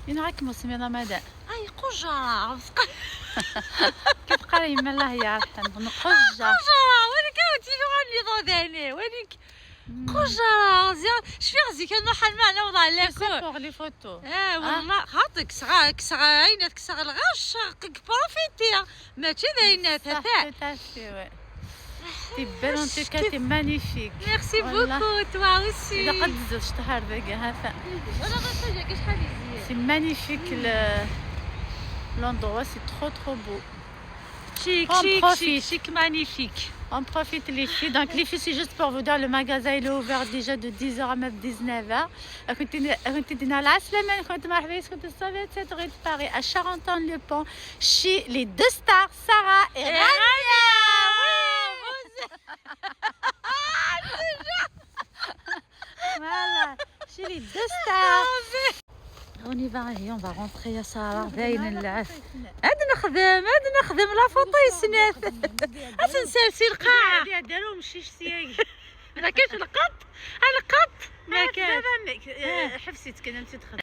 ينعك موسمي رمضان. اي قجرة. كيف قال يما الله يرحم نقجة. قجرة وين كانت غادي ضوداني وينك قجرة زين شفي غزي كان نروح المعنى وضع لك. pour les photos. اه والله خاطك صغا كسغ عينات كسغ الغش profiter ماشي ذاينات صح, هذا. tout à fait, ouais. T'es belle en tout cas, t'es magnifique. ميرسي والله. beaucoup, toi aussi. إذا قد زوج تهار باقي هذا. وانا غنسجل شحال يزيد. C'est magnifique l'endroit, c'est trop trop beau. Chic. On Chic. profite. Chic chic, magnifique. On profite les filles. Donc les filles, c'est juste pour vous dire, le magasin, il est ouvert déjà de 10h à même 19h. كنت كنت دينا العسلامة كنت مرحبا كنت الصافية de Paris à Charenton-le-Pont chez les deux stars, Sarah et Rania. Voilà, chez les deux stars. On y va et on va rentrer يا سارة باين العف هاد نخدم هاد نخدم la photo يسنات اسنسالسي القاعة. داروا مشيش سياقي. ما كاينش القط القط ما كاين. حفصي تكلمتي تخدم.